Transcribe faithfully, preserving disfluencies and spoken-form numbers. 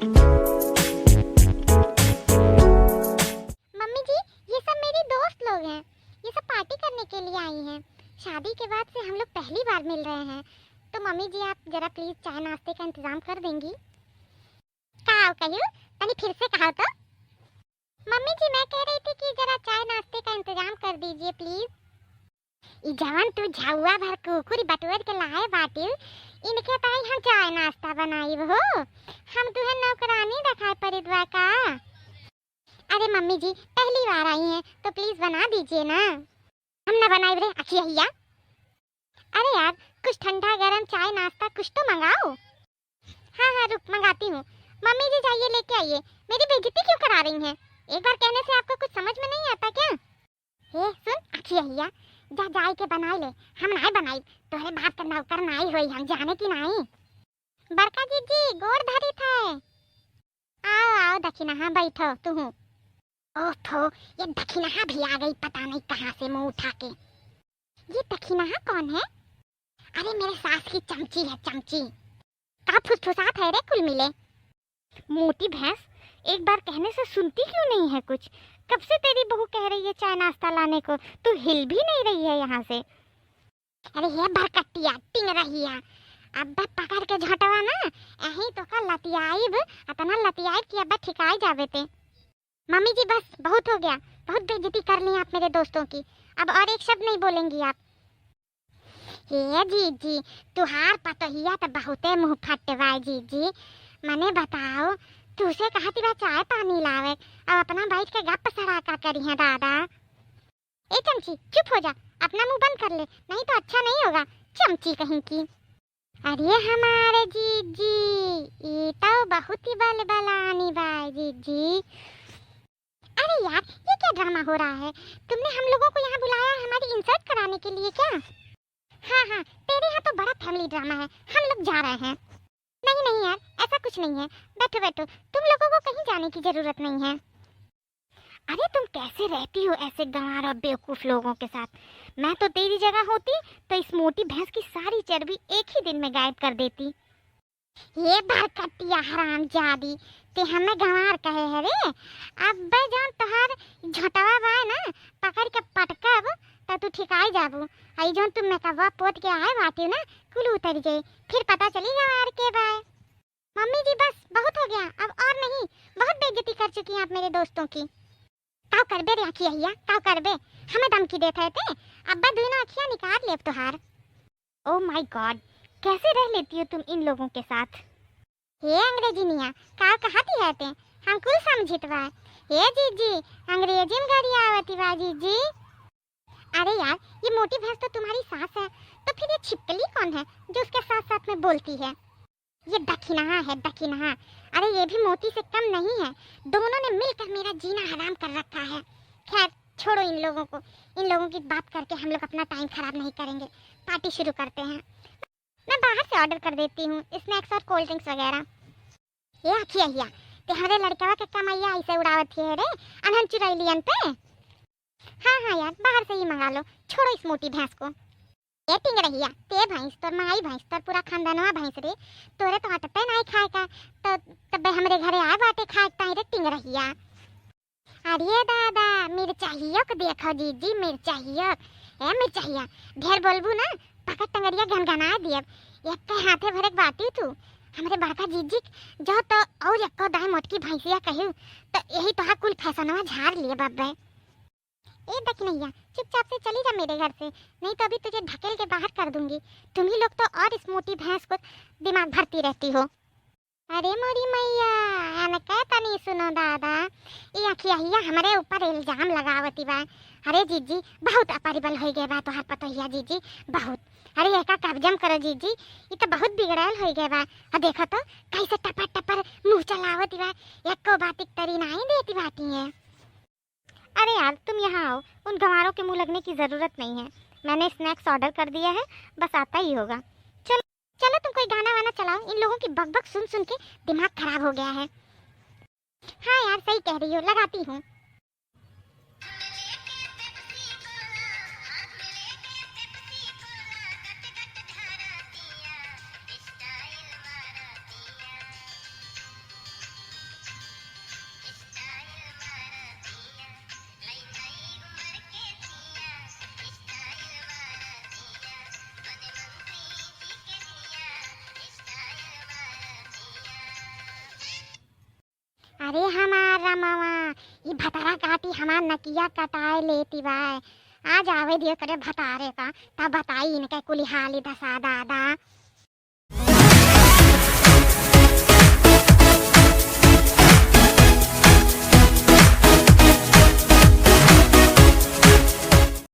मम्मी जी, ये सब मेरी दोस्त लोग हैं, ये सब पार्टी करने के लिए आई हैं। शादी के बाद से हम लोग पहली बार मिल रहे हैं, तो मम्मी जी, आप जरा प्लीज चाय नाश्ते का इंतजाम कर देंगी? का कहियो, तनी फिर से कहा तो। मम्मी जी, मैं कह रही थी कि जरा चाय नाश्ते का इंतजाम कर दीजिए प्लीज। ई जवन तू झउआ भर कुकुरी बटोर के लाए बाटिउ, इनके ताई हम चाय नाश्ता बनाइब हो। हम तुहे नौकरानी देखाए परित बा का? अरे मम्मी जी, पहली बार आई हैं, तो प्लीज बना दीजिए ना। हम ना बनाइब रे अखियहिया। अरे यार, कुछ ठंडा गरम चाय नाश्ता कुछ तो मंगाओ। हाँ हाँ, रुक, मंगाती हूँ। मम्मी जी, जाइए लेके आइए। मेरी बेइज्जती क्यों करा रही हैं? एक बार कहने से आपको कुछ समझ में नहीं आता क्या? हे सुन अखियहिया, जा जाई के बनाई ले, हम नाई बनाई, तोहरे बाप के नौकर नाई होई हम, जाने की नाई। बड़का जीजी, गोड़ धरी थे। आओ आओ दखिनहा, बैठो तुहू। ओफो, ये दखिनहा भी आ गई, पता नहीं कहाँ से मुंह उठा के। ये दखिनहा कौन है? अरे मेरे सास की चमची है, चमची। का फुसफुसात है रे कुल मिले? मोटी भैंस, एक बार कहने से सुनती क्यों नहीं है कुछ? कब से तेरी बहू कह रही है चाय नाश्ता लाने को, तू हिल भी नहीं रही है यहाँ से। अरे हे भरकटिया, टिंग रही है, अब पकड़ के झटवा ना, यहीं तो का लतियाइब, अतना लतियाइब कि अब ठिकाई जावे ते। मम्मी जी, बस, बहुत हो गया, बहुत बेइज्जती कर ली आप मेरे दोस्तों की, अब और एक शब्द नहीं बोलेंगी आप। हे जीजी, तुहार पतोहिया तो बहुते मुंह फट बाय जीजी। मने बताओ, तुसे कहती बा चाय पानी लावे, अब अपना बैठ के गप सड़ाका करी है दादा। ए चमची, चुप हो जा, अपना मुंह बंद कर ले, नहीं तो अच्छा नहीं होगा, चमची कहीं की। अरे हमारे जीजी, ई तो बहुत ही बलबलानी बाय जीजी। अरे यार, ये क्या ड्रामा हो रहा है? तुमने हम लोगों को यहाँ बुलाया है हमारी इंसल्ट कराने के लिए क्या? हाँ हाँ, तेरे यहाँ तो बड़ा फैमिली ड्रामा है, हम लोग जा रहे हैं। नहीं नहीं यार, ऐसा कुछ नहीं है, बैठो बैठो, तुम लोगों को कहीं जाने की जरूरत नहीं है। अरे तुम कैसे रहती हो ऐसे गंवार और बेवकूफ लोगों के साथ? मैं तो तेरी जगह होती तो इस मोटी भैंस की सारी चर्बी एक ही दिन में गायब कर देती। ये भरकटिया हरामजादी, ते हमें गंवार कहे है रे? अब्बे जौन तोहार झोंटवा बाय ना, पकड़ के पटकब, त तू ठिकाई जाबू। आई जौन तू मेकअपवा पोत के आए बाटिउ ना, कुल उतर जाई, फिर पता चली गंवार के बाय। मम्मी जी, बस, बहुत हो गया, अब और नहीं, बहुत बेइज्जती कर चुकी हैं आप मेरे दोस्तों की। काव करबे रे अखियहिया, काव करबे? हमें धमकी देत है ते? अब्बा दुइनो अखिया निकाल लेब तोहार। Oh my God, कैसे रह लेती हो तुम इन लोगों के साथ? हे अंग्रेजिनिया, काव कहती है ते? हम कुल समझित बा। हे जीजी, अंग्रेजी में गरियावती बा जीजी। अरे यार, ये मोटी भैंस तो तुम्हारी सास है, तो फिर ये छिपकली कौन है जो उसके साथ साथ में बोलती है? ये दखिनहा है, दखिनहा। अरे ये भी मोती से कम नहीं है, दोनों ने मिलकर मेरा जीना हराम कर रखा है। खैर छोड़ो इन लोगों को, इन लोगों की बात करके हम लोग अपना टाइम खराब नहीं करेंगे, पार्टी शुरू करते हैं। मैं बाहर से ऑर्डर कर देती हूँ स्नैक्स और कोल्ड ड्रिंक्स वगैरह। ये अखियहिया, ते हमरे लड़कवा के कमैया ऐसे उड़ावत है रे, अनहन चुरैलियन पे। हाँ हाँ यार, बाहर से ही मंगा लो, छोड़ो इस मोटी भैंस को। ए टिंगरहिया, ते भैंस, तोर माई भैंस, तोर पूरा खानदानवा भैंस रे, तोरे तो आदते नाई खाए का, तो तब्बे हमरे घरे आए बाटे खाए ताई रे टिंगरहिया। अरे दादा, मिर्चाहियो के देखो जीजी, मिर्चाहियो। ए मिर्चाहिया, ढेर बोलबू ना, पकड़ टंगरिया गनगना दियब। एक के हाथे भरे के बाटी तू, हमरे बड़का जीजी जो तो और एको दाई मोटकी भैंसिया कहियो, तो यही तोहार कुल फैसनवा झाड़ लिए बब्बे। ए दखिनहिया, चुपचाप से चली जा मेरे घर से, नहीं तो अभी तुझे ढकेल के बाहर कर दूंगी। तुम ही लोग तो और इस मोटी भैंस को दिमाग भरती रहती हो। अरे मोरी मैया, एनके तनी सुनो दादा, ई अखियहिया हमरे ऊपर इल्जाम लगावती बा। अरे जीजी, बहुत अपरिबल हो गए बा तोहार पतोहिया जीजी, बहुत। अरे एका कब्जम करो जीजी, ई तो बहुत बिगड़ल हो गए बा। आ देखो तो कैसे टपर टपर मुंह चलावती बा, एको बातिक तरी नाई देती बाटी है। अरे यार, तुम यहाँ आओ, उन गंवारों के मुंह लगने की ज़रूरत नहीं है। मैंने स्नैक्स ऑर्डर कर दिया है, बस आता ही होगा। चलो, चलो तुम कोई गाना वाना चलाओ, इन लोगों की बकबक सुन सुन के दिमाग खराब हो गया है। हाँ यार, सही कह रही हो, लगाती हूँ। रे हमार रमवा, ई भतरा काटी हमार नकिया कटाए लेती बाय। आज आवे दियो करे भतारे का, तब बताई इनके कुली हाली दसा दादा।